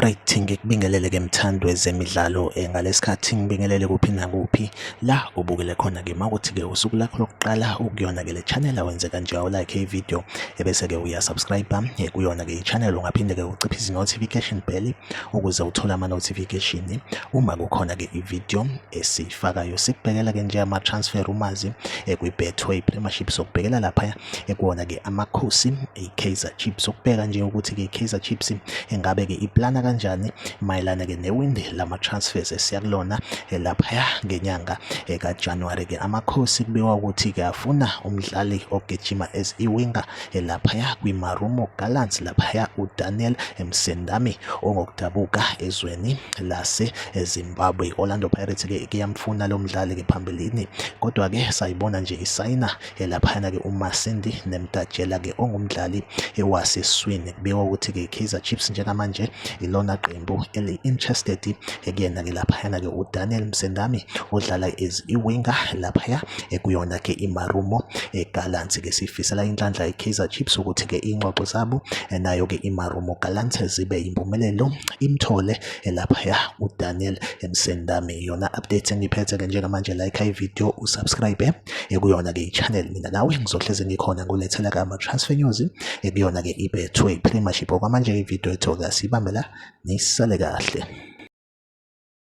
Alright, ngikubingelele ke mthandi wezemidlalo ngalesikhathi ngibingelele kuphi nakuphi la ubukele khona ke makuthi ke usuku lakho lokuqala ukuyona ke le channel awenze kanje awulike i-video ebese ke uyasubscribe kuyona ke i-channel. Ungaphinde ke uciphise i-notification bell ukuze uthole ama-notification uma kukhona ke i-video esiyifakayo. Sikubhekela ke nje ama-transfer rumors kwi-Betway Premiership, sokubhekela lapha ekuwona-ke amakhosi i-Kaizer Chiefs, ukubheka nje ukuthi-ke i-Kaizer Chiefs engabe-ke iplana kanjani mayelana-ke newindi lama-transfers esiya kulona laphaya ngenyanga kaJanuwari-ke. Amakhosi kubikwa ukuthi-ke afuna umdlali ogijima as iwinga laphaya kwiMarumo Gallants, laphaya uDaniel Msendami ongokudabuka ezweni laseZimbabwe. I-Orlando Pirates-ke kuyamfuna lo mdlali-ke phambilini, kodwa-ke sayibona nje isayina Laphayana ke uMasindi Nemtajela ke ongumdlali waseswini. Kubikwa ukuthi ke Kaizer Chiefs njengamanje ilona qembu eli-interested kuyena ke laphayana ke uDaniel Msendami odlala as iwinger laphaya kuyona ke iMarumo Gallants. Ke sifisela inhlanhla iKaizer Chiefs ukuthi ke ingxoxo zabo nayo ke iMarumo Gallants zibe impumelelo, imthole laphaya uDaniel Msendami. Iyona update engiphethe ke njengamanje. Like i-video, usubscribe ekuyona-ke i-channel. Mina nawe ngizohleze ngikhona ngulethela-ke ama-transfer news ekuyona-ke i-Betway Premiership. Okwamanje ividiyo ethu-ke asiyibambe la, nisale kahle.